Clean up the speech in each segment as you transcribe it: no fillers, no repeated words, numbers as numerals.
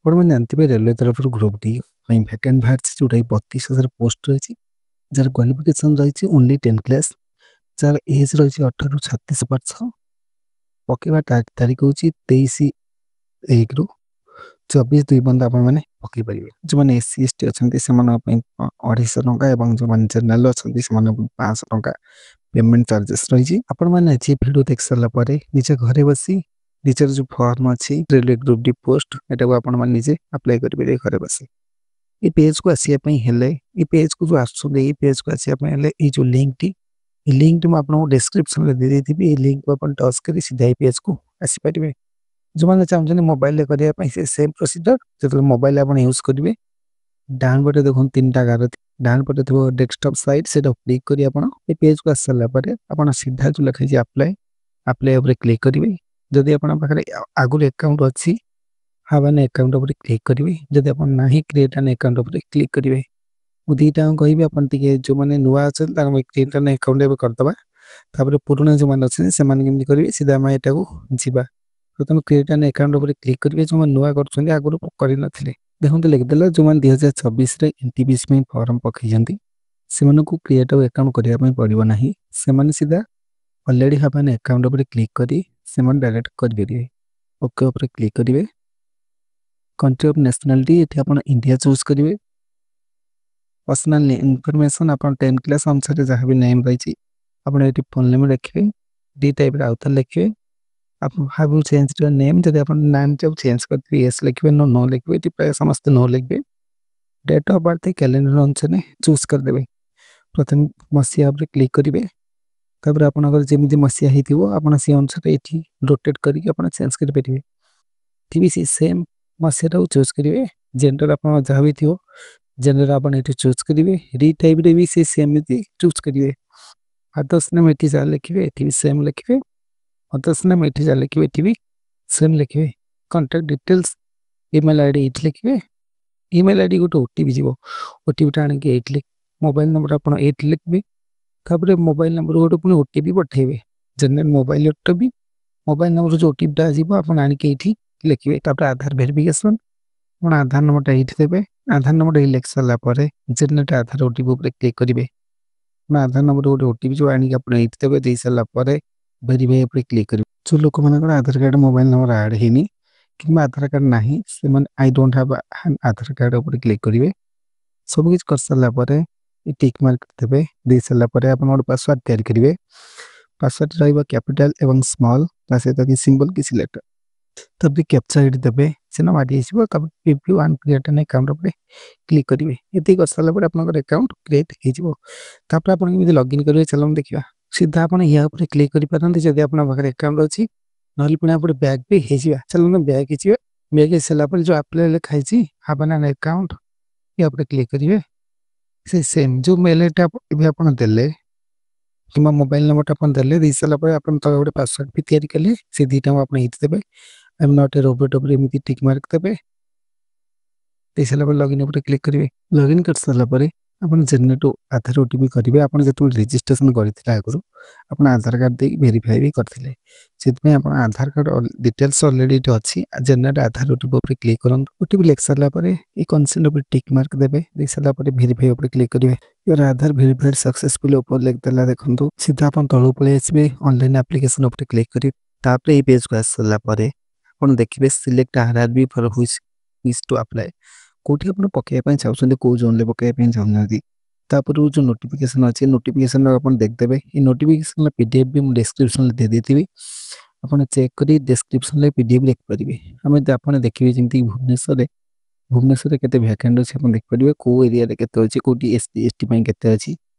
ଆପଣମାନେ ଜାଣିଥିବେ, ରେଲୱେ ତରଫରୁ ଗ୍ରୁପ୍ ଡି ପାଇଁ ଭ୍ୟାକେଣ୍ଟ ବାହାରିଛି, ଯେଉଁଟାକି 32,000 ପୋଷ୍ଟ ରହିଛି, ଯାହାର କ୍ୱାଲିଫିକେସନ୍ ରହିଛି ଓନ୍ଲି 10 କ୍ଲାସ୍, ଯାହାର ଏଜ୍ ରହିଛି 18ରୁ 36 ବର୍ଷ। ପକାଇବା ତାରିଖ ହେଉଛି 23/1ରୁ 24/2 ପର୍ଯ୍ୟନ୍ତ ଆପଣମାନେ ପକାଇ ପାରିବେ। ଯେଉଁମାନେ ଏସ୍ ସି, ଏସ୍ ଟି ଅଛନ୍ତି, ସେମାନଙ୍କ ପାଇଁ 250 ଟଙ୍କା ଏବଂ ଯେଉଁମାନେ ଜେନେରାଲ ଅଛନ୍ତି, ସେମାନଙ୍କ ପାଇଁ 500 ଟଙ୍କା ପେମେଣ୍ଟ ଚାର୍ଜେସ୍ ରହିଛି। ଆପଣମାନେ ଆଜି ଭିଡ଼ିଓ ଦେଖି ସାରିଲା ପରେ ନିଜ ଘରେ ବସି ନିଜର ଯେଉଁ ଫର୍ମ ଅଛି ରେଲୱେ ଗ୍ରୁପ୍ ଡି ପୋଷ୍ଟ, ଏଟାକୁ ଆପଣମାନେ ନିଜେ ଆପ୍ଲାଏ କରିପାରିବେ ଘରେ ବସି। ଏ ପେଜ୍କୁ ଆସିବା ପାଇଁ ହେଲେ, ଏ ପେଜ୍କୁ ଯେଉଁ ଆସୁଛନ୍ତି, ଏଇ ପେଜ୍କୁ ଆସିବା ପାଇଁ ହେଲେ ଏଇ ଯେଉଁ ଲିଙ୍କଟି, ଏଇ ଲିଙ୍କଟି ମୁଁ ଆପଣଙ୍କୁ ଡେସ୍କ୍ରିପସନ୍ରେ ଦେଇଦେଇଥିବି। ଏଇ ଲିଙ୍କକୁ ଆପଣ ଟଚ୍ କରି ସିଧା ଏଇ ପେଜ୍କୁ ଆସିପାରିବେ। ଯେଉଁମାନେ ଚାହୁଁଛନ୍ତି ମୋବାଇଲରେ କରିବା ପାଇଁ, ସେ ସେମ୍ ପ୍ରୋସିଜର। ଯେତେବେଳେ ମୋବାଇଲ ଆପଣ ୟୁଜ୍ କରିବେ, ଡାହାଣ ପଟେ ଦେଖନ୍ତୁ ତିନିଟା ଗାର, ଡାହାଣ ପଟେ ଥିବ ଡେସ୍କଟପ୍ ସାଇଟ୍, ସେଇଟା କ୍ଲିକ୍ କରି ଆପଣ ଏ ପେଜ୍କୁ ଆସି ସାରିଲା ପରେ ଆପଣ ସିଧା ଯେଉଁ ଲେଖା ହେଇଛି ଆପ୍ଲାଏ, ଆପ୍ଲାଏ ଉପରେ କ୍ଲିକ୍ କରିବେ। ଯଦି ଆପଣଙ୍କ ପାଖରେ ଆଗରୁ ଆକାଉଣ୍ଟ ଅଛି, have ଆନ୍ ଆକାଉଣ୍ଟ ଉପରେ କ୍ଲିକ୍ କରିବେ। ଯଦି ଆପଣ ନାହିଁ, କ୍ରିଏଟ୍ ଆନ୍ ଆକାଉଣ୍ଟ ଉପରେ କ୍ଲିକ୍ କରିବେ। ମୁଁ ଦୁଇଟା କହିବି, ଆପଣ ଟିକେ ଯେଉଁମାନେ ନୂଆ ଅଛନ୍ତି, ତାଙ୍କ କ୍ରିଏଟ୍ ଆନ୍ ଆକାଉଣ୍ଟ ଏବେ କରିଦେବା। ତାପରେ ପୁରୁଣା ଯେଉଁମାନେ ଅଛନ୍ତି, ସେମାନେ କେମିତି କରିବେ, ସିଧା ଆମେ ଏଟାକୁ ଯିବା। ପ୍ରଥମେ କ୍ରିଏଟ୍ ଆନ୍ ଆକାଉଣ୍ଟ ଉପରେ କ୍ଲିକ୍ କରିବେ ଯେଉଁମାନେ ନୂଆ କରୁଛନ୍ତି, ଆଗରୁ କରିନଥିଲେ। ଦେଖନ୍ତୁ, ଲେଖିଦେଲା, ଯେଉଁମାନେ 2026ରେ ଏନ୍ ଟି ପି ସି ପାଇଁ ଫର୍ମ ପକାଇଛନ୍ତି, ସେମାନଙ୍କୁ କ୍ରିଏଟ୍ ଆକାଉଣ୍ଟ କରିବା ପାଇଁ ପଡ଼ିବ ନାହିଁ। ସେମାନେ ସିଧା ଅଲରେଡ଼ି have ଆନ୍ ଆକାଉଣ୍ଟ ଉପରେ କ୍ଲିକ୍ କରି ସେମାନେ ଡାଇରେକ୍ଟ କରିପାରିବେ। ଓକେ ଉପରେ କ୍ଲିକ୍ କରିବେ। କଣ୍ଟ୍ରି ଅଫ୍ ନ୍ୟାସନାଲିଟି, ଏଠି ଆପଣ ଇଣ୍ଡିଆ ଚୁଜ୍ କରିବେ। ପର୍ସନାଲ ଇନଫର୍ମେସନ୍, ଆପଣ 10 କ୍ଲାସ୍ ଅନୁସାରେ ଯାହା ବି ନେମ୍ ରହିଛି, ଆପଣ ଏଠି ଫୋନ୍ ନେମ୍ ଲେଖିବେ। ଡି ଟାଇପ୍ରେ ଆଉ ଥରେ ଲେଖିବେ। ଆପଣ "Have you change your name?" ଯଦି ଆପଣ ନାମଟାକୁ ଚେଞ୍ଜ କରିଥିବେ, ୟେସ୍ ଲେଖିବେ, ନୋ ନୋ ଲେଖିବେ। ଏଠି ପ୍ରାୟ ସମସ୍ତେ ନୋ ଲେଖିବେ। ଡେଟ୍ ଅଫ୍ ବାର୍ଥ କ୍ୟାଲେଣ୍ଡର ଅନୁସାରେ ଚୁଜ୍ କରିଦେବେ। ପ୍ରଥମେ ମସିହା ଉପରେ କ୍ଲିକ୍ କରିବେ। ତାପରେ ଆପଣଙ୍କର ଯେମିତି ମସିହା ହେଇଥିବ, ଆପଣ ସେ ଅନୁସାରେ ଏଠି ରୋଟେଟ୍ କରିକି ଆପଣ ଚେଞ୍ଜ କରିପାରିବେ। ଏଠି ବି ସେ ସେମ୍ ମସିହାଟାକୁ ଚୁଜ୍ କରିବେ। ଜେଣ୍ଡର ଆପଣ ଯାହା ବି ଥିବ, ଜେଣ୍ଡର ଆପଣ ଏଠି ଚୁଜ୍ କରିବେ। ରିଟାଇପ୍ରେ ବି ସେ ସେମିତି ଚୁଜ୍ କରିବେ। ଫାଦର୍ସ ନେମ୍ ଏଠି ଯାହା ଲେଖିବେ, ଏଠି ବି ସେମ୍ ଲେଖିବେ। ମଦର୍ସ ନେମ୍ ଏଠି ଯାହା ଲେଖିବେ, ଏଠି ବି ସେମ୍ ଲେଖିବେ। Contact details, email I D ଏଇଠି ଲେଖିବେ। ଇମେଲ୍ I D ଗୋଟେ ଓ ଟି ପି ଯିବ, ଓ ଟି ପିଟା ଆଣିକି ଏଇଠି ଲେଖିବେ। ମୋବାଇଲ ନମ୍ବର ଆପଣ ଏଇଠି ଲେଖିବେ। ତାପରେ ମୋବାଇଲ ନମ୍ବର ଗୋଟେ ପୁଣି ଓ ଟି ପି ପଠେଇବେ, ଜେନେରେଟ୍ ମୋବାଇଲ ଓ ଟି ପି। ମୋବାଇଲ ନମ୍ବର ଯେଉଁ ଓ ଟି ପିଟା ଯିବ, ଆପଣ ଆଣିକି ଏଇଠି ଲେଖିବେ। ତାପରେ ଆଧାର ଭେରିଫିକେସନ୍, ଆପଣ ଆଧାର ନମ୍ବରଟା ଏଇଠି ଦେବେ। ଆଧାର ନମ୍ବର ଏଇଠି ଲେଖି ସାରିଲା ପରେ ଜେନେରେଟ୍ ଆଧାର ଓ ଟି ପି ଉପରେ କ୍ଲିକ୍ କରିବେ। ଆପଣ ଆଧାର ନମ୍ବର ଗୋଟେ ଓ ଟି ପି ଯେଉଁ ଆଣିକି ଆପଣ ଏଇଠି ଦେବେ। ଦେଇ ସାରିଲା ପରେ ଭେରିଫାଇ ଉପରେ କ୍ଲିକ୍ କରିବେ। ଯେଉଁ ଲୋକମାନଙ୍କର ଆଧାର କାର୍ଡ଼, ମୋବାଇଲ ନମ୍ବର ଆଡ଼୍ ହେଇନି କିମ୍ବା ଆଧାର କାର୍ଡ଼ ନାହିଁ, ସେମାନେ "I don't have Aadhaar card" ଉପରେ କ୍ଲିକ୍ କରିବେ। ସବୁକିଛି କରିସାରିଲା ପରେ ଏ ଟିକ୍ ମାର୍କ ଦେବେ। ଦେଇ ସାରିଲା ପରେ ଆପଣ ଗୋଟେ ପାସୱାର୍ଡ଼ ତିଆରି କରିବେ। ପାସୱାର୍ଡ଼ ରହିବ କ୍ୟାପିଟାଲ ଏବଂ ସ୍ମଲ୍, ତା ସହିତ କିଛି ସିମ୍ବଲ, କିଛି ଲେଟର। ତାପରେ କ୍ୟାପଚା ଏଠି ଦେବେ, ସେ ମାଡ଼ି ହେଇଯିବ। ତାପରେ ପ୍ରିଭ୍ୟୁ ଆଣ୍ଡ କ୍ରିଏଟ୍ ଆନ୍ ଆକାଉଣ୍ଟ ଉପରେ କ୍ଲିକ୍ କରିବେ। ଏତିକି କରିସାରିଲା ପରେ ଆପଣଙ୍କର ଆକାଉଣ୍ଟ କ୍ରିଏଟ୍ ହେଇଯିବ। ତାପରେ ଆପଣ କେମିତି ଲଗ୍ଇନ୍ କରିବେ, ଚାଲନ୍ତୁ ଦେଖିବା। ସିଧା ଆପଣ ୟା ଉପରେ କ୍ଲିକ୍ କରିପାରନ୍ତି ଯଦି ଆପଣଙ୍କ ପାଖରେ ଆକାଉଣ୍ଟ ଅଛି, ନହେଲେ ପୁଣି ଆପଣ ବ୍ୟାକ୍ ବି ହେଇଯିବା। ଚାଲନ୍ତୁ ବ୍ୟାକ୍ ହେଇଯିବା। ବ୍ୟାକ୍ ହେଇସାରିଲା ପରେ ଯେଉଁ ଆପ୍ଲାଏ ଲେଖା ହେଇଛି, have ଆନ୍ ଆକାଉଣ୍ଟ, ୟା ଉପରେ କ୍ଲିକ୍ କରିବେ। ସେ ସେମ୍ ଯେଉଁ ମେଲ୍ ଆଇଡ଼ିଟା ଏବେ ଆପଣ ଦେଲେ କିମ୍ବା ମୋବାଇଲ ନମ୍ବରଟା ଆପଣ ଦେଲେ, ଦେଇ ସାରିଲା ପରେ ଆପଣ ତଳେ ଗୋଟେ ପାସୱାର୍ଡ଼ ବି ତିଆରି କଲେ, ସେ ଦୁଇଟାକୁ ଆପଣ ଏଇଠି ଦେବେ। "I am not a robot" ଉପରେ ଏମିତି ଟିକ୍ ମାର୍କ ଦେବେ। ଦେଇ ସାରିଲା ପରେ ଲଗ୍ଇନ୍ ଉପରେ କ୍ଲିକ୍ କରିବେ। ଲଗ୍ଇନ୍ କରିସାରିଲା ପରେ ଆପଣ ଜେନେରେଟ୍ ଆଧାର ଓ ଟି ପି କରିବେ। ଆପଣ ଯେତେବେଳେ ରେଜିଷ୍ଟ୍ରେସନ୍ କରିଥିଲେ ଆଗରୁ, ଆପଣ ଆଧାର କାର୍ଡ଼ ଦେଇକି ଭେରିଫାଏ ବି କରିଥିଲେ, ସେଥିପାଇଁ ଆପଣ ଆଧାର କାର୍ଡ଼ ଡିଟେଲ୍ସ ଅଲରେଡ଼ି ଏଠି ଅଛି। ଜେନେରେଟ୍ ଆଧାର ଓ ଟି ପି ଉପରେ କ୍ଲିକ୍ କରନ୍ତୁ। ଓ ଟି ପି ଲେଖି ସାରିଲା ପରେ ଏଇ କନସେଣ୍ଟ ଉପରେ ଟିକ୍ ମାର୍କ ଦେବେ। ଦେଇ ସାରିଲା ପରେ ଭେରିଫାଇ ଉପରେ କ୍ଲିକ୍ କରିବେ। "Your Aadhaar verified successful" ଉପରେ ଲେଖିଦେଲା, ଦେଖନ୍ତୁ। ସିଧା ଆପଣ ତଳକୁ ପଳେଇ ଆସିବେ, ଅନଲାଇନ୍ ଆପ୍ଲିକେସନ୍ ଉପରେ କ୍ଲିକ୍ କରିବେ। ତାପରେ ଏଇ ପେଜ୍କୁ ଆସି ସାରିଲା ପରେ ଆପଣ ଦେଖିବେ "Select RRB for which wish to apply", କେଉଁଠି ଆପଣ ପକାଇବା ପାଇଁ ଚାହୁଁଛନ୍ତି, କେଉଁ ଜୋନ୍ରେ ପକାଇବା ପାଇଁ ଚାହୁଁଛନ୍ତି। ତାପରେ ଯେଉଁ ନୋଟିଫିକେସନ୍ ଅଛି, ନୋଟିଫିକେସନ୍ ଆପଣ ଦେଖିଦେବେ। ଏଇ ନୋଟିଫିକେସନ୍ର ପି ଡି ଏଫ୍ ବି ମୁଁ ଡେସ୍କ୍ରିପସନ୍ରେ ଦେଇଦେଇଥିବି। ଆପଣ ଚେକ୍ କରି ଡେସ୍କ୍ରିପସନ୍ରେ ପି ଡି ଏଫ୍ ଦେଖିପାରିବେ। ଆମେ ଆପଣ ଦେଖିବେ ଯେମିତିକି ଭୁବନେଶ୍ୱରରେ କେତେ ଭ୍ୟାକେଣ୍ଟ ଅଛି, ଆପଣ ଦେଖିପାରିବେ। କେଉଁ ଏରିଆରେ କେତେ ଅଛି, କେଉଁଠି ଏସ୍ ସି, ଏସ୍ ଟି ପାଇଁ କେତେ ଅଛି,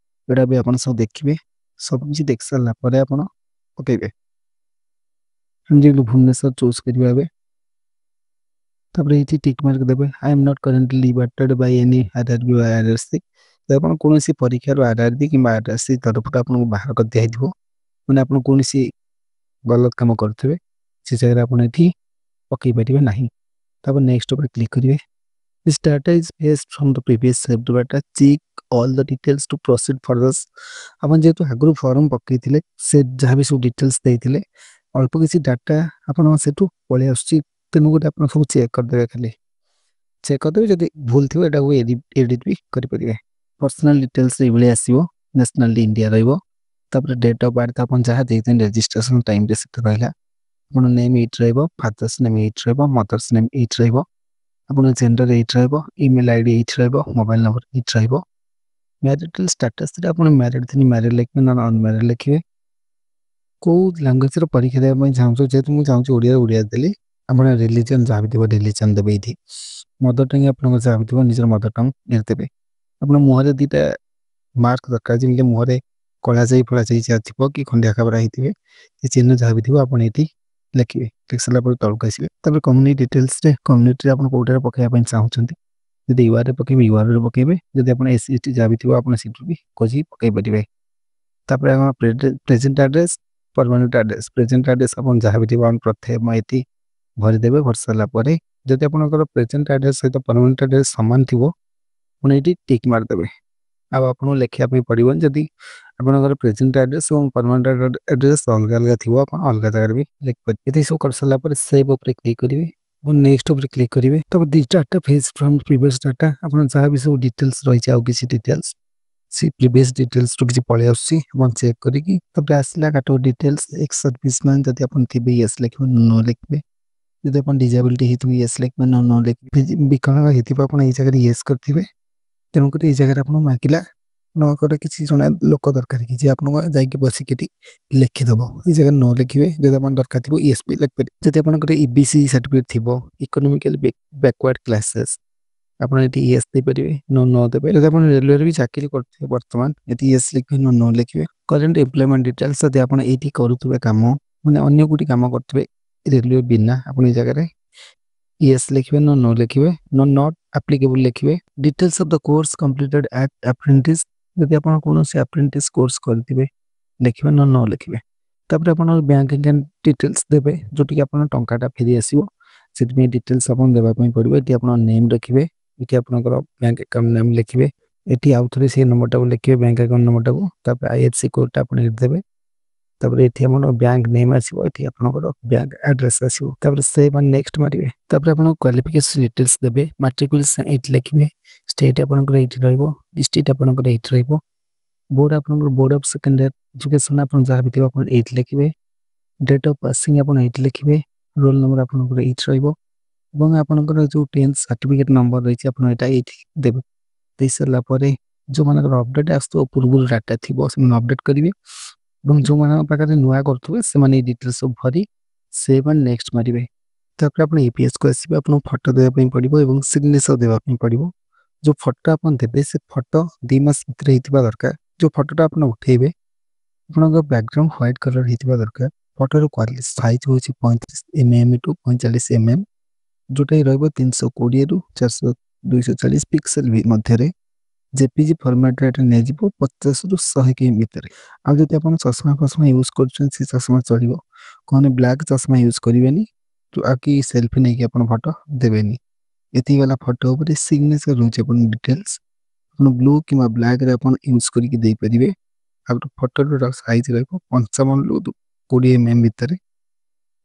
ଏଇଟା ବି ଆପଣ ସବୁ ଦେଖିବେ। ସବୁ କିଛି ଦେଖି ସାରିଲା ପରେ ଆପଣ ପକାଇବେ। ଯେମିତି ଭୁବନେଶ୍ୱର ଚୁଜ୍ କରିବା ଏବେ। ତାପରେ ଏଇଠି ଟିକ୍ ମାର୍କ ଦେବେ, "I am not currently debarred by any RRB RRC"। ତ ଆପଣ କୌଣସି ପରୀକ୍ଷାରୁ ଆର୍ ଆର୍ ବି କିମ୍ବା ଆର୍ ଆର୍ ସି ତରଫରୁ ଆପଣଙ୍କୁ ବାହାର କରିଦିଆହେଇଥିବ, ମାନେ ଆପଣ କୌଣସି ଗଲତ କାମ କରୁଥିବେ, ସେ ଜାଗାରେ ଆପଣ ଏଠି ପକାଇ ପାରିବେ ନାହିଁ। ତାପରେ ନେକ୍ସଟ ଉପରେ କ୍ଲିକ୍ କରିବେ। "This data is fetched from the previous saved data. Check all the details to proceed further." ଆପଣ ଯେହେତୁ ଆଗରୁ ଫର୍ମ ପକାଇଥିଲେ, ସେ ଯାହା ବି ସବୁ ଡିଟେଲ୍ସ ଦେଇଥିଲେ, ଅଳ୍ପ କିଛି ଡାଟା ଆପଣ ସେଠୁ ପଳେଇ ଆସୁଛି। ତେଣୁ ଗୋଟେ ଆପଣ ସବୁ ଚେକ୍ କରିଦେବେ ଖାଲି। ଚେକ୍ କରିଦେବେ। ଯଦି ଭୁଲ ଥିବ, ଏଟାକୁ ଏଡ଼ିଟ୍ ବି କରିପାରିବେ। ପର୍ସନାଲ୍ ଡିଟେଲ୍ସ ଏଇଭଳି ଆସିବ। ନ୍ୟାସନାଲିଟି ଇଣ୍ଡିଆ ରହିବ। ତାପରେ ଡେଟ୍ ଅଫ୍ ବାର୍ଥ ଆପଣ ଯାହା ଦେଇଛନ୍ତି ରେଜିଷ୍ଟ୍ରେସନ୍ ଟାଇମ୍ରେ ସେଟା ରହିଲା। ଆପଣ ନେମ୍ ଏଇଠି ରହିବ, ଫାଦର୍ସ ନେମ୍ ଏଇଠି ରହିବ, ମଦର୍ସ ନେମ୍ ଏଇଠି ରହିବ, ଆପଣ ଜେଣ୍ଡର ଏଇଠି ରହିବ, ଇମେଲ୍ I D ଏଇଠି ରହିବ, ମୋବାଇଲ ନମ୍ବର ଏଇଠି ରହିବ। ମ୍ୟାରିଟାଲ୍ ଷ୍ଟାଟସ୍ରେ ଆପଣ ମ୍ୟାରିଡ୍ ଥିଲେ ମ୍ୟାରିଡ୍ ଲେଖିବେ, ନହେଲେ ଅନମ୍ୟାରିଡ୍ ଲେଖିବେ। କେଉଁ ଲାଙ୍ଗୁଏଜ୍ର ପରୀକ୍ଷା ଦେବା ପାଇଁ ଚାହୁଁଛ? ଯେହେତୁ ମୁଁ ଚାହୁଁଛି ଓଡ଼ିଆରେ, ଓଡ଼ିଆ ଦେଲି। ଆପଣ ରିଲିଜନ୍ ଯାହା ବି ଥିବ ରିଲିଜନ୍ ଦେବେ ଏଇଠି। ମଦର ଟଙ୍ଗ ଆପଣଙ୍କ ଯାହା ବି ଥିବ ନିଜର ମଦର ଟଙ୍ଗ ଦେବେ। ଆପଣ ମୁହଁରେ 2ଟା ମାର୍କ ଦରକାର, ଯେମିତି ମୁହଁରେ କଳାଜାଇ ଫଳାଜାଇ ଯାହା ଥିବ କି ଖଣ୍ଡିଆ ଖାବରା ହେଇଥିବେ, ସେ ଚିହ୍ନ ଯାହା ବି ଥିବ ଆପଣ ଏଇଠି ଲେଖିବେ। ଲେଖି ସାରିଲା ପରେ ତଳକୁ ଆସିବେ। ତାପରେ କମ୍ୟୁନିଟି ଡିଟେଲ୍ସରେ କମ୍ୟୁନିଟିରେ ଆପଣ କେଉଁଟାରେ ପକାଇବା ପାଇଁ ଚାହୁଁଛନ୍ତି। ଯଦି ୟୁଆର୍ରେ ପକାଇବେ, ୟୁଆର୍ରେ ପକାଇବେ। ଯଦି ଆପଣ ଏସ୍ ସି ଏସ୍ ଟି ଯାହା ବି ଥିବ, ଆପଣ ସେଠୁ ବି ଖୋଜିକି ପକାଇ ପାରିବେ। ତାପରେ ଆପଣ present address, permanent address. Present address ଆପଣ ଯାହା ବି ଥିବ ଆପଣ ପ୍ରଥମେ ଏଠି ଭରିଦେବେ। ଭରି ସାରିଲା ପରେ ଯଦି ଆପଣଙ୍କର ପ୍ରେଜେଣ୍ଟ ଆଡ୍ରେସ୍ ସହିତ ପରମାନେଣ୍ଟ ଆଡ୍ରେସ୍ ସମାନ ଥିବ, ଆପଣ ଏଇଠି ଟିକ୍ ମାରିଦେବେ, ଆଉ ଆପଣଙ୍କୁ ଲେଖିବା ପାଇଁ ପଡ଼ିବନି। ଯଦି ଆପଣଙ୍କର ପ୍ରେଜେଣ୍ଟ ଆଡ୍ରେସ୍ ଏବଂ ପରମାନେଣ୍ଟ ଆଡ୍ରେସ୍ ଅଲଗା ଅଲଗା ଥିବ, ଆପଣ ଅଲଗା ଜାଗାରେ ବି ଲେଖିପାରିବେ। ଏତିକି ସବୁ କରିସାରିଲା ପରେ ସେଭ୍ ଉପରେ କ୍ଲିକ୍ କରିବେ ଏବଂ ନେକ୍ସଟ ଉପରେ କ୍ଲିକ୍ କରିବେ। ତାପରେ this data fetch from previous data, ଆପଣ ଯାହା ବି ସବୁ ଡିଟେଲ୍ସ ରହିଛି, ଆଉ କିଛି ଡିଟେଲ୍ସ ସେ ପ୍ରିଭିୟସ୍ ଡିଟେଲ୍ସରୁ କିଛି ପଳେଇ ଆସୁଛି ଆପଣ ଚେକ୍ କରିକି। ତାପରେ ଆସିଲା କାଟୋ ଡିଟେଲ୍ସ, ଏକ୍ସ ସର୍ଭିସ୍ ମ୍ୟାନ୍ ଯଦି ଆପଣ ଥିବେ ୟେସ୍ ଲେଖିବେ, ନୋ ଲେଖିବେ। ଯଦି ଆପଣ ଡିଜାବିଲିଟି ହେଇଥିବ ୟେସ୍ ଲେଖିବେ, ନୋ ନୋ ଲେଖିବେ। ବିକଳାଙ୍ଗ ହେଇଥିବ ଆପଣ ଏଇ ଜାଗାରେ ୟେସ୍ କରିଥିବେ। ତେଣୁକରି ଏଇ ଜାଗାରେ ଆପଣ ମାଗିଲା ଆପଣଙ୍କର କିଛି ଜଣେ ଲୋକ ଦରକାର କି ଯିଏ ଆପଣଙ୍କୁ ଯାଇକି ବସିକି ଏଠି ଲେଖିଦେବ। ଏଇ ଜାଗାରେ ନୋ ଲେଖିବେ। ଯଦି ଆପଣ ଦରକାର ଥିବ ୟେସ୍ ବି ଲେଖିପାରିବେ। ଯଦି ଆପଣଙ୍କର ଇ ବି ସି ସାର୍ଟିଫିକେଟ୍ ଥିବ, ଇକୋନୋମିକାଲି ବ୍ୟାକୱାର୍ଡ଼ କ୍ଲାସେସ୍, ଆପଣ ଏଠି ୟେସ୍ ଦେଇପାରିବେ, ନୋ ନୋ ଦେବେ। ଯଦି ଆପଣ ରେଲୱେରେ ବି ଚାକିରି କରୁଥିବେ ବର୍ତ୍ତମାନ, ଏଠି ୟେସ୍ ଲେଖିବେ, ନୋ ନୋ ଲେଖିବେ। କରେଣ୍ଟ ଏମ୍ପ୍ଲୟମେଣ୍ଟ ଡିଟେଲ୍ସ, ଯଦି ଆପଣ ଏଇଠି କରୁଥିବେ କାମ, ମାନେ ଅନ୍ୟ କେଉଁଠି କାମ କରୁଥିବେ ରେଲୱେ ବିନା, ଆପଣ ଏଇ ଜାଗାରେ ୟେସ୍ ଲେଖିବେ, ନୋ ନୋ ଲେଖିବେ, ନୋ not applicable ଲେଖିବେ। Details of the course completed at apprentice, ଯଦି ଆପଣ କୌଣସି ଆପ୍ରେଣ୍ଟିସ୍ କୋର୍ସ କରିଥିବେ ଲେଖିବେ, ନୋ ନୋ ଲେଖିବେ। ତାପରେ ଆପଣ ବ୍ୟାଙ୍କ ଆକାଉଣ୍ଟ ଡିଟେଲ୍ସ ଦେବେ, ଯେଉଁଠିକି ଆପଣ ଟଙ୍କାଟା ଫେରି ଆସିବ, ସେଥିପାଇଁ ଡିଟେଲ୍ସ ଆପଣ ଦେବା ପାଇଁ ପଡ଼ିବ। ଏଠି ଆପଣ ନେମ୍ ରଖିବେ, ଏଠି ଆପଣଙ୍କର ବ୍ୟାଙ୍କ ଆକାଉଣ୍ଟ ନେମ୍ ଲେଖିବେ, ଏଠି ଆଉ ଥରେ ସେଇ ନମ୍ବରଟାକୁ ଲେଖିବେ, ବ୍ୟାଙ୍କ ଆକାଉଣ୍ଟ ନମ୍ବରଟାକୁ। ତାପରେ I F C କୋଡ଼୍ଟା ଆପଣ ଏଠି ଦେବେ। ତାପରେ ଏଠି ଆମର ବ୍ୟାଙ୍କ ନେମ୍ ଆସିବ, ଏଠି ଆପଣଙ୍କର ବ୍ୟାଙ୍କ ଆଡ୍ରେସ୍ ଆସିବ। ତାପରେ ସେଭ୍ ଆଣ୍ଡ ନେକ୍ସଟ ମାରିବେ। ତାପରେ ଆପଣ କ୍ୱାଲିଫିକେସନ୍ ଡିଟେଲ୍ସ ଦେବେ। ମାଟ୍ରିକୁଲେସନ୍ ଏଇଠି ଲେଖିବେ, ଷ୍ଟେଟ୍ ଆପଣଙ୍କର ଏଇଠି ରହିବ, ଡିଷ୍ଟ୍ରିକ୍ଟ ଆପଣଙ୍କର ଏଇଠି ରହିବ, ବୋର୍ଡ଼ ଆପଣଙ୍କର ବୋର୍ଡ଼ ଅଫ୍ ସେକେଣ୍ଡାରୀ ଏଜୁକେସନ୍ ଆପଣ ଯାହା ବି ଥିବ ଆପଣ ଏଇଠି ଲେଖିବେ, ଡେଟ୍ ଅଫ୍ ପାସିଂ ଆପଣ ଏଇଠି ଲେଖିବେ, ରୋଲ୍ ନମ୍ବର ଆପଣଙ୍କର ଏଇଠି ରହିବ ଏବଂ ଆପଣଙ୍କର ଯେଉଁ 10th certificate number ରହିଛି ଆପଣ ଏଇଟା ଏଇଠି ଦେବେ। ଦେଇସାରିଲା ପରେ ଯେଉଁମାନଙ୍କର ଅପଡ଼େଟ୍ ଆସୁଥିବ, ପୂର୍ବରୁ ଡାଟା ଥିବ, ସେମାନେ ଅପଡ଼େଟ୍ କରିବେ ଏବଂ ଯେଉଁମାନଙ୍କ ପାଖରେ ନୂଆ କରୁଥିବେ ସେମାନେ ଏଇ ଡିଟେଲ୍ସ ସବୁ ଭରି ସେଭ୍ ଆଣ୍ଡ ନେକ୍ସଟ ମାରିବେ। ତାପରେ ଆପଣ ଏ ପି ଏସ୍କୁ ଆସିବେ। ଆପଣଙ୍କୁ ଫଟୋ ଦେବା ପାଇଁ ପଡ଼ିବ ଏବଂ ସିଗ୍ନେଚର୍ ଦେବା ପାଇଁ ପଡ଼ିବ। ଯେଉଁ ଫଟୋ ଆପଣ ଦେବେ ସେ ଫଟୋ 2 ମାସ ଭିତରେ ହେଇଥିବା ଦରକାର। ଯେଉଁ ଫଟୋଟା ଆପଣ ଉଠେଇବେ, ଆପଣଙ୍କ ବ୍ୟାକଗ୍ରାଉଣ୍ଡ ହ୍ୱାଇଟ୍ କଲର୍ ହେଇଥିବା ଦରକାର। ଫଟୋର କ୍ୱାଲିଟି ସାଇଜ୍ ହେଉଛି 35 M M to 45 M M, ଯେଉଁଟାକି ରହିବ 320ରୁ 400 240 ପିକ୍ସେଲ୍ ବି ମଧ୍ୟରେ। ଜେପିଜି ଫର୍ମାଟ୍ରେ ଏଇଟା ନେଇଯିବ 50ରୁ 100 କେ ଭିତରେ। ଆଉ ଯଦି ଆପଣ ଚଷମା ଫସମା ୟୁଜ୍ କରୁଛନ୍ତି, ସେ ଚଷମା ଚଳିବ। କ'ଣ ବ୍ଲାକ୍ ଚଷମା ୟୁଜ୍ କରିବେନି ଆଉ କି ସେଲ୍ଫି ନେଇକି ଆପଣ ଫଟୋ ଦେବେନି। ଏତିକି ଗଲା ଫଟୋ ଉପରେ। ସିଗ୍ନେଚର୍ ରହୁଛି ଆପଣ ଡିଟେଲ୍ସ, ଆପଣ ବ୍ଲୁ କିମ୍ବା ବ୍ଲାକ୍ରେ ଆପଣ ୟୁଜ୍ କରିକି ଦେଇପାରିବେ। ଆଉ ଫଟୋର ସାଇଜ୍ ରହିବ 55ରୁ 20 ଏମ୍ ଏମ୍ ଭିତରେ,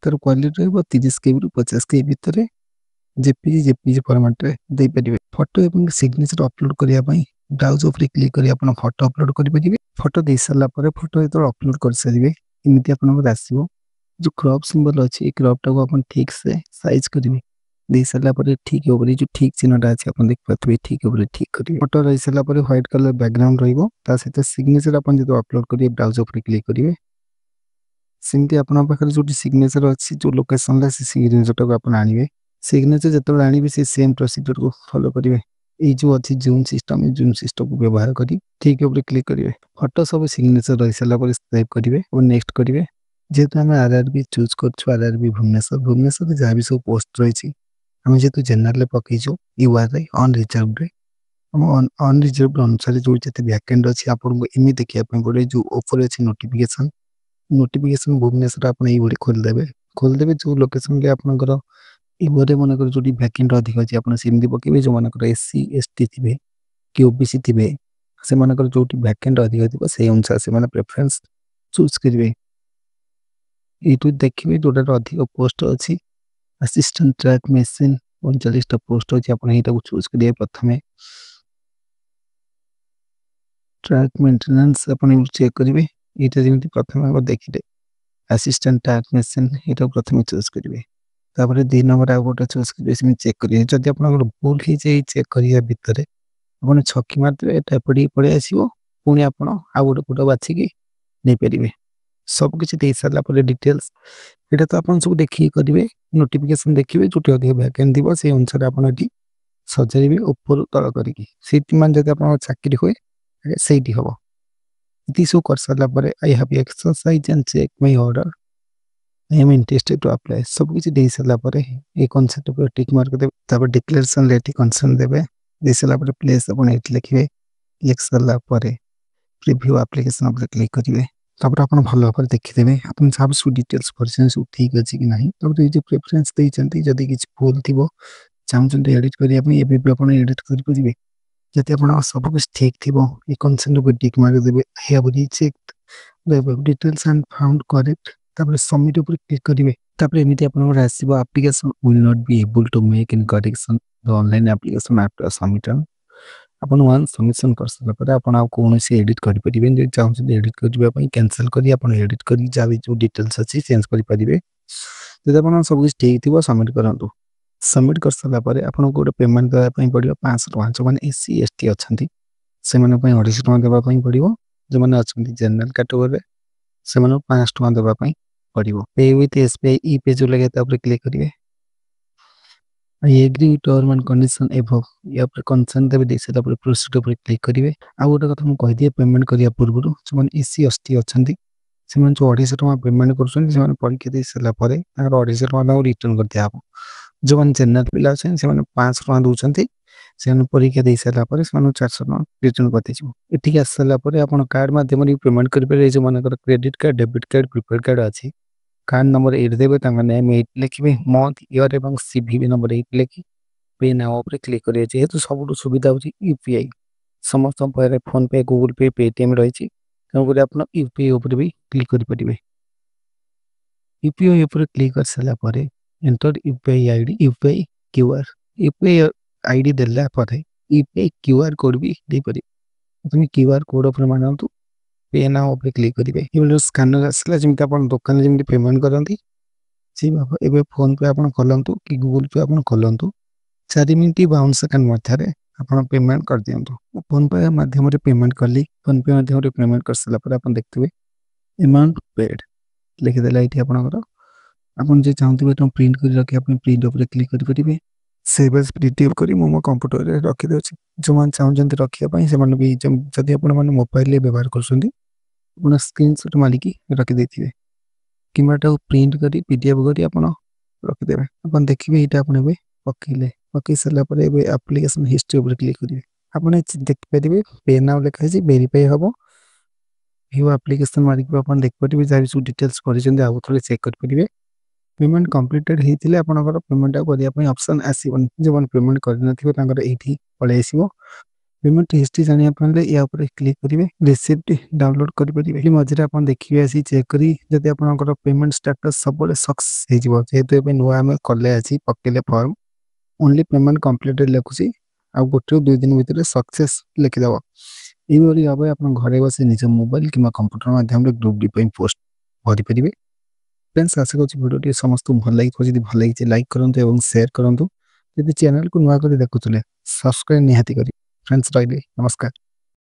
ତାର କ୍ୱାଲିଟି ରହିବ 30 କେବିରୁ 50 କେ ଭିତରେ, ଜେପିଜି ଜେପିଜି ଫର୍ମାଟ୍ରେ ଦେଇପାରିବେ। ଫଟୋ ଏବଂ ସିଗ୍ନେଚର୍ ଅପଲୋଡ଼ କରିବା ପାଇଁ ବ୍ରାଉଜ୍ ଉପରେ କ୍ଲିକ୍ କରି ଆପଣ ଫଟୋ ଅପଲୋଡ଼ କରିପାରିବେ। ଫଟୋ ଦେଇସାରିଲା ପରେ, ଫଟୋ ଯେତେବେଳେ ଅପଲୋଡ଼ କରିସାରିବେ, ଏମିତି ଆପଣଙ୍କର ଆସିବ। ଯେଉଁ କ୍ରପ୍ ସିମ୍ବଲ୍ ଅଛି, ଏ କ୍ରପ୍ଟାକୁ ଆପଣ ଠିକ୍ ସେ ସାଇଜ୍ କରିବେ। ଦେଇସାରିଲା ପରେ ଠିକ୍ ଉପରେ ଯେଉଁ ଠିକ୍ ଚିହ୍ନଟା ଅଛି ଆପଣ ଦେଖିପାରୁଥିବେ, ଠିକ୍ ଉପରେ ଠିକ୍ କରିବେ। ଫଟୋ ରହିସାରିଲା ପରେ ହ୍ୱାଇଟ୍ କଲର୍ ବ୍ୟାକଗ୍ରାଉଣ୍ଡ ରହିବ, ତା ସହିତ ସିଗ୍ନେଚର୍ ଆପଣ ଯେତେବେଳେ ଅପଲୋଡ଼ କରିବେ, ବ୍ରାଉଜ୍ ଉପରେ କ୍ଲିକ୍ କରିବେ। ସେମିତି ଆପଣଙ୍କ ପାଖରେ ଯେଉଁଠି ସିଗ୍ନେଚର୍ ଅଛି, ଯେଉଁ ଲୋକେସନ୍ରେ, ସେ ସିଗ୍ନେଚର୍ଟାକୁ ଆପଣ ଆଣିବେ। ସିଗ୍ନେଚର୍ ଯେତେବେଳେ ଆଣିବେ, ସେ ସେମ୍ ପ୍ରୋସିଜର୍କୁ ଫଲୋ କରିବେ। ଏଇ ଯେଉଁ ଅଛି ଜୁମ୍ ସିଷ୍ଟମ୍, ଏ ଜୁମ୍ ସିଷ୍ଟମ୍କୁ ବ୍ୟବହାର କରି ଠିକ୍ ଉପରେ କ୍ଲିକ୍ କରିବେ। ଫଟୋ ସବୁ ସିଗ୍ନେଚର୍ ରହିସାରିଲା ପରେ ସେଭ୍ କରିବେ ଏବଂ ନେକ୍ସଟ କରିବେ। ଯେହେତୁ ଆମେ ଆର୍ ଆର୍ ବି ଚୁଜ୍ କରୁଛୁ, ଆର୍ ଆର୍ ବି ଭୁବନେଶ୍ୱର, ଭୁବନେଶ୍ୱରରେ ଯାହା ବି ସବୁ ପୋଷ୍ଟ ରହିଛି, ଆମେ ଯେହେତୁ ଜେନେରାଲରେ ପକେଇଛୁ, you ଆର୍ରେ ଅନରିଜର୍ଭରେ, ଆମ ଅନରିଜର୍ଭ ଅନୁସାରେ ଯେଉଁ ଯେତେ ଭ୍ୟାକେଣ୍ଟ ଅଛି ଆପଣଙ୍କୁ ଏମିତି ଦେଖିବା ପାଇଁ ପଡ଼ିବ। ଯେଉଁ ଉପରେ ଅଛି ନୋଟିଫିକେସନ୍, ନୋଟିଫିକେସନ୍ ଭୁବନେଶ୍ୱର ଆପଣ ଏଇଭଳି ଖୋଲିଦେବେ। ଖୋଲିଦେବେ ଯେଉଁ ଲୋକେସନ୍ରେ ଆପଣଙ୍କର ଏଇଭଳି ମନେକର ଯେଉଁଠି ଭ୍ୟାକେଣ୍ଟ ଅଧିକ ଅଛି ଆପଣ ସେମିତି ପକେଇବେ। ଯେଉଁମାନଙ୍କର ଏସ୍ ସି ଏସ୍ ଟି ଥିବେ କି ଓ ବି ସି ଥିବେ, ସେମାନଙ୍କର ଯେଉଁଠି ଭ୍ୟାକେଣ୍ଟ ଅଧିକ ଥିବ ସେଇ ଅନୁସାରେ ସେମାନେ ପ୍ରେଫରେନ୍ସ ଚୁଜ୍ କରିବେ। ଏଇଠୁ ଦେଖିବେ ଯେଉଁଟାରେ ଅଧିକ ପୋଷ୍ଟ ଅଛି, ଆସିଷ୍ଟାଣ୍ଟ ଟ୍ରାକ୍ ମେସିନ୍ 39ଟା ପୋଷ୍ଟ ଅଛି। ଆପଣ ଏଇଟାକୁ ଚୁଜ୍ କରିବେ। ପ୍ରଥମେ ଟ୍ରାକ୍ ମେଣ୍ଟେନାନ୍ସ ଆପଣ ଚେକ୍ କରିବେ। ଏଇଟା ଯେମିତି ପ୍ରଥମେ ଆଗ ଦେଖିଲେ ଆସିଷ୍ଟାଣ୍ଟ ଟ୍ରାକ୍ ମେସିନ୍, ଏଇଟାକୁ ପ୍ରଥମେ ଚୁଜ୍ କରିବେ। ତାପରେ 2 ନମ୍ବର ଆଉ ଗୋଟେ ଚୁଜ୍ କରିବେ, ସେମିତି ଚେକ୍ କରିବେ। ଯଦି ଆପଣଙ୍କର ଭୁଲ ହେଇଯାଏ ଚେକ୍ କରିବା ଭିତରେ, ଆପଣ ଛକି ମାରିଦେବେ, ଏଟା ଏପଟିକି ପଳେଇ ଆସିବ। ପୁଣି ଆପଣ ଆଉ ଗୋଟେ ଗୋଟେ ବାଛିକି ନେଇପାରିବେ। ସବୁକିଛି ଦେଇ ସାରିଲା ପରେ ଡିଟେଲ୍ସ ଏଇଟା ତ ଆପଣ ସବୁ ଦେଖିକି କରିବେ। ନୋଟିଫିକେସନ୍ ଦେଖିବେ, ଯେଉଁଠି ଅଧିକ ଭ୍ୟାକେନ୍ସି ଥିବ ସେଇ ଅନୁସାରେ ଆପଣ ଏଠି ସଜାଡ଼ିବେ ଉପରୁ ତଳ କରିକି। ସେଇଠି ମାନେ ଯଦି ଆପଣଙ୍କ ଚାକିରି ହୁଏ ସେଇଠି ହେବ। ଏତିକି ସବୁ କରିସାରିଲା ପରେ I have exercise and check my order, I am interested to apply, ସବୁକିଛି ଦେଇ ସାରିଲା ପରେ ଏଇ କନସେଣ୍ଟ ଉପରେ ଟିକ୍ ମାର୍କ ଦେବେ। ତାପରେ ଡିକ୍ଲାରେସନ୍ରେ ଏଠି କନସେଣ୍ଟ ଦେବେ। ଦେଇ ସାରିଲା ପରେ ପ୍ଲେସ୍ ଆପଣ ଏଠି ଲେଖିବେ। ଲେଖି ସାରିଲା ପରେ ପ୍ରିଭ୍ୟୁ ଆପ୍ଲିକେସନ୍ ଉପରେ କ୍ଲିକ୍ କରିବେ। ତାପରେ ଆପଣ ଭଲ ଭାବରେ ଦେଖିଦେବେ ଆପଣ ଯାହା ସବୁ ଡିଟେଲ୍ସ ଭରିଛନ୍ତି ସବୁ ଠିକ୍ ଅଛି କି ନାହିଁ। ତାପରେ ଏଇ ଯେଉଁ ପ୍ରେଫରେନ୍ସ ଦେଇଛନ୍ତି, ଯଦି କିଛି ଭୁଲ ଥିବ ଚାହୁଁଛନ୍ତି ଏଡ଼ିଟ୍ କରିବା ପାଇଁ, ଏବେ ବି ଆପଣ ଏଡ଼ିଟ୍ କରିପାରିବେ। ଯଦି ଆପଣ ସବୁ କିଛି ଠିକ୍ ଥିବ, ଏ କନସେଣ୍ଟ ଉପରେ ଟିକ୍ ମାରିଦେବେ। Have recheck details and found correct. ତାପରେ ସବମିଟ୍ ଉପରେ କ୍ଲିକ୍ କରିବେ। ତାପରେ ଏମିତି ଆପଣଙ୍କର ଆସିବ, application will not be able to make in correction the online application after submission. ଆପଣ ୱାନ୍ସ ସବମିସନ୍ କରିସାରିଲା ପରେ ଆପଣ ଆଉ କୌଣସି ଏଡ଼ିଟ୍ କରିପାରିବେନି। ଯଦି ଚାହୁଁଛନ୍ତି ଏଡ଼ିଟ୍ କରିବା ପାଇଁ, କ୍ୟାନସେଲ୍ କରି ଆପଣ ଏଡ଼ିଟ୍ କରି ଯାହା ବି ଯେଉଁ ଡିଟେଲ୍ସ ଅଛି ଚେଞ୍ଜ କରିପାରିବେ। ଯଦି ଆପଣ ସବୁ କିଛି ଠିକ୍ ଥିବ, ସବମିଟ୍ କରନ୍ତୁ। ସବମିଟ୍ କରିସାରିଲା ପରେ ଆପଣଙ୍କୁ ଗୋଟେ ପେମେଣ୍ଟ ଦେବା ପାଇଁ ପଡ଼ିବ 500 ଟଙ୍କା। ଯେଉଁମାନେ ଏସ୍ ସି, ଏସ୍ ଟି ଅଛନ୍ତି ସେମାନଙ୍କ ପାଇଁ 250 ଟଙ୍କା ଦେବା ପାଇଁ ପଡ଼ିବ। ଯେଉଁମାନେ ଅଛନ୍ତି ଜେନେରାଲ କାଟେଗୋରୀରେ ସେମାନଙ୍କୁ 500 ଟଙ୍କା ଦେବା ପାଇଁ ପଡ଼ିବ। Pay with SBI e pay ଯେଉଁ ଲାଗେ, ତା ଉପରେ କ୍ଲିକ୍ କରିବେ। I agree term and condition above, ୟା ଉପରେ କନସେଣ୍ଟ ଦେବେ। ଦେଇ ସାରିଲା ପରେ ପ୍ରୋସିଡ୍ ଉପରେ କ୍ଲିକ୍ କରିବେ। ଆଉ ଗୋଟେ କଥା ମୁଁ କହିଦିଏ, ପେମେଣ୍ଟ କରିବା ପୂର୍ବରୁ ଯେଉଁମାନେ ଏସ୍ ସି, ଏସ୍ ଟି ଅଛନ୍ତି ସେମାନେ ଯେଉଁ 250 ଟଙ୍କା ପେମେଣ୍ଟ କରୁଛନ୍ତି, ସେମାନେ ପରୀକ୍ଷା ଦେଇ ସାରିଲା ପରେ ତାଙ୍କର 250 ଟଙ୍କା ତାଙ୍କୁ ରିଟର୍ନ କରିଦିଆହେବ। ଯେଉଁମାନେ ଜେନେରାଲ ପିଲା ଅଛନ୍ତି ସେମାନେ 500 ଟଙ୍କା ଦେଉଛନ୍ତି, ସେମାନେ ପରୀକ୍ଷା ଦେଇ ସାରିଲା ପରେ ସେମାନଙ୍କୁ 400 ଟଙ୍କା ରିଟର୍ନ କରିଦିଆଯିବ। ଏଠିକି ଆସି ସାରିଲା ପରେ ଆପଣ କାର୍ଡ଼ ମାଧ୍ୟମରେ ବି ପେମେଣ୍ଟ କରିପାରିବେ। ଯେଉଁମାନଙ୍କର credit card, debit card, prepaid card ଅଛି, କାର୍ଡ଼ ନମ୍ବର ଏଇଠି ଦେବେ, ତାଙ୍କ ନେମ୍ ଏଇଠି ଲେଖିବେ, ମନ୍ଥ, ଇୟର୍ ଏବଂ ସିଭିଭି ନମ୍ବର ଏଇଠି ଲେଖି ପେ ନାଉ ଉପରେ କ୍ଲିକ୍ କରିବେ। ଯେହେତୁ ସବୁଠୁ ସୁବିଧା ହେଉଛି ୟୁପିଆଇ, ସମସ୍ତଙ୍କ ପାଖରେ ଫୋନ୍ପେ, ଗୁଗୁଲ୍ ପେ, ପେଟିଏମ୍ ରହିଛି, ତେଣୁକରି ଆପଣ ୟୁପିଆଇ ଉପରେ ବି କ୍ଲିକ୍ କରିପାରିବେ। ୟୁପିଆଇ ଉପରେ କ୍ଲିକ୍ କରିସାରିଲା ପରେ enter UPI ID, UPI QR। UPI ID ଦେଲା ପରେ ୟୁପିଆଇ କ୍ୟୁଆର୍ କୋଡ଼୍ ବି ଦେଇପାରିବେ। ପ୍ରଥମେ କ୍ୟୁଆର୍ କୋଡ଼୍ ଉପରେ ମାରନ୍ତୁ, ପେ ନାଉ ଉପରେ କ୍ଲିକ୍ କରିବେ। ଏଭଳି ଯେଉଁ ସ୍କାନର ଆସିଲା, ଯେମିତି ଆପଣ ଦୋକାନରେ ଯେମିତି ପେମେଣ୍ଟ କରନ୍ତି ସେଇ ଭାବେ ଏବେ ଫୋନ୍ପେ ଆପଣ ଖୋଲନ୍ତୁ କି ଗୁଗୁଲ୍ ପେ ଆପଣ ଖୋଲନ୍ତୁ, 4 ମିନିଟ୍ 52 ସେକେଣ୍ଡ ମଧ୍ୟରେ ଆପଣ ପେମେଣ୍ଟ କରିଦିଅନ୍ତୁ। ମୁଁ ଫୋନ୍ପେ ମାଧ୍ୟମରେ ପେମେଣ୍ଟ କଲି। ଫୋନ୍ପେ ମାଧ୍ୟମରେ ପେମେଣ୍ଟ କରିସାରିଲା ପରେ ଆପଣ ଦେଖିଥିବେ ଏମାଉଣ୍ଟ ପେଡ୍ ଲେଖିଦେଲା ଏଇଠି ଆପଣଙ୍କର। ଆପଣ ଯଦି ଚାହୁଁଥିବେ ତାକୁ ପ୍ରିଣ୍ଟ କରି ରଖିବା ପାଇଁ, ପ୍ରିଣ୍ଟ ଉପରେ କ୍ଲିକ୍ କରିପାରିବେ। ସେଭ୍ ଆଜ୍ ପିଡିଏଫ୍ କରି ମୁଁ ମୋ କମ୍ପ୍ୟୁଟରରେ ରଖିଦେଉଛି। ଯେଉଁମାନେ ଚାହୁଁଛନ୍ତି ରଖିବା ପାଇଁ ସେମାନେ ବି, ଯଦି ଆପଣମାନେ ମୋବାଇଲରେ ବ୍ୟବହାର କରୁଛନ୍ତି, ଆପଣ ସ୍କ୍ରିନସଟ୍ ମାରିକି ରଖିଦେଇଥିବେ କିମ୍ବା ଏଟାକୁ ପ୍ରିଣ୍ଟ କରି ପିଡିଏଫ୍ କରି ଆପଣ ରଖିଦେବେ। ଆପଣ ଦେଖିବେ ଏଇଟା ଆପଣ ଏବେ ପକେଇଲେ। ପକେଇ ସାରିଲା ପରେ ଏବେ ଆପ୍ଲିକେସନ୍ ହିଷ୍ଟ୍ରି ଉପରେ କ୍ଲିକ୍ କରିବେ। ଆପଣ ଦେଖିପାରିବେ ପେ ନାଉ ଲେଖା ହେଇଛି, ଭେରିଫାଇ ହେବ। ଭ୍ୟୁ ଆପ୍ଲିକେସନ୍ ମାରିକି ଆପଣ ଦେଖିପାରିବେ, ଯାହା ବି ସବୁ ଡିଟେଲ୍ସ କରିଛନ୍ତି ଆଉ ଥରେ ଚେକ୍ କରିପାରିବେ। ପେମେଣ୍ଟ କମ୍ପ୍ଲିଟେଡ୍ ହେଇଥିଲେ ଆପଣଙ୍କର ପେମେଣ୍ଟ ଆଉ କରିବା ପାଇଁ ଅପସନ୍ ଆସିବନି। ଯେଉଁମାନେ ପେମେଣ୍ଟ କରିନଥିବେ ତାଙ୍କର ଏଇଠି ପଳେଇ ଆସିବ। ପେମେଣ୍ଟ ହିଷ୍ଟ୍ରି ଜାଣିବା ପାଇଁ ହେଲେ ୟା ଉପରେ କ୍ଲିକ୍ କରିବେ, ରିସିପ୍ଟ ଡାଉନଲୋଡ୍ କରିପାରିବେ। ଏଠି ମଝିରେ ଆପଣ ଦେଖିବେ ଆସି ଚେକ୍ କରି, ଯଦି ଆପଣଙ୍କର ପେମେଣ୍ଟ ଷ୍ଟାଟସ୍ ସବୁବେଳେ ସକ୍ସେସ୍ ହେଇଯିବ। ଯେହେତୁ ଏବେ ନୂଆ ଆମେ କଲେ, ଆଜି ପକେଇଲେ ଫର୍ମ, ଓନ୍ଲି ପେମେଣ୍ଟ କମ୍ପ୍ଲିଟେଡ୍ ଲେଖୁଛି, ଆଉ 1ରୁ 2 ଦିନ ଭିତରେ ସକ୍ସେସ୍ ଲେଖିଦେବ। ଏଇଭଳି ଭାବେ ଆପଣ ଘରେ ବସି ନିଜ ମୋବାଇଲ କିମ୍ବା କମ୍ପ୍ୟୁଟର ମାଧ୍ୟମରେ ଗ୍ରୁପ୍ ଡି ପାଇଁ ପୋଷ୍ଟ ଭରିପାରିବେ। ଫ୍ରେଣ୍ଡସ୍, ଆଶା କରୁଛି ଭିଡ଼ିଓଟି ସମସ୍ତଙ୍କୁ ଭଲ ଲାଗିଥିବ। ଯଦି ଭଲ ଲାଗିଛି, ଲାଇକ୍ କରନ୍ତୁ ଏବଂ ସେୟାର କରନ୍ତୁ। ଯଦି ଚ୍ୟାନେଲକୁ ନୂଆ କରି ଦେଖୁଥିଲେ, ସବସ୍କ୍ରାଇବ୍ ନିହାତି କରିବେ। ଫ୍ରେଣ୍ଡସ୍, ରହିଲି, ନମସ୍କାର।